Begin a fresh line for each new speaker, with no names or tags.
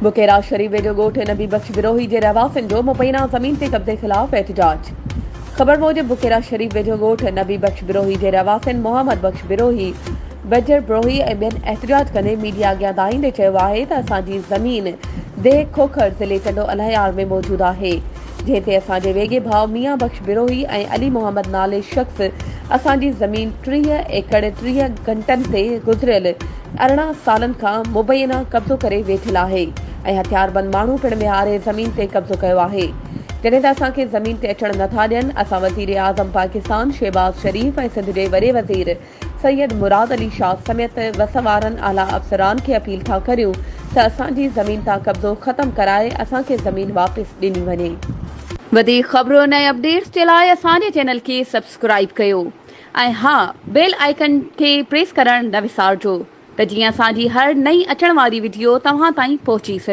بڪيرا شريف ويجهو ڳوٺ نبي بخش بروهي جي رهواسين جو مبينا زمين تي قبضي خلاف احتجاج. خبر موجب بڪيرا شريف ويجهو ڳوٺ نبي بخش بروهي جي رهواسين محمد بخش بروهي، بجر بروهي ۽ ٻين احتجاج ڪندي ميڊيا اڳيان دانهيندي چيو آهي ته اسان جي زمين ديهه کوکر ضلعي ٽنڊو الهيار ۾ موجود آهي جنهن تي اسان جي ويڳي ڀاء ميان بخش بروهي ۽ علي محمد نالي شخص اسان جي زمين 30 ايڪڙ 30 گهنٽن تي گذريل 18 سالن کان مبينا قبضو ڪري ويٺل آهي ۽ هٿياربند ماڻهو پڻ ويهاري زمين تي قبضو ڪيو آهي جڏهن ته اسان کي زمين تي اچڻ نٿا ڏين اسان وزير اعظم پاڪستان شهباز شريف ۽ سنڌ جي وڏي وزير سيد مراد علي شاهه سميت وس وارن اعليٰ افسران کي اپيل ٿا ڪريون ته اسان جي زمين تان قبضو ختم ڪرائي اسان کي زمين واپس ڏني وڃي. وڌيڪ خبرن ۽ اپڊيٽس جي لاء اسان جي چينل کي سبسڪرائيب ڪيو. ۽ ها بيل آئيڪن کي پريس ڪرڻ نه وسارجو ته جيئن اسان جي هر نئين اچڻ واري وڊيو توهان تائين پهچي سگهي.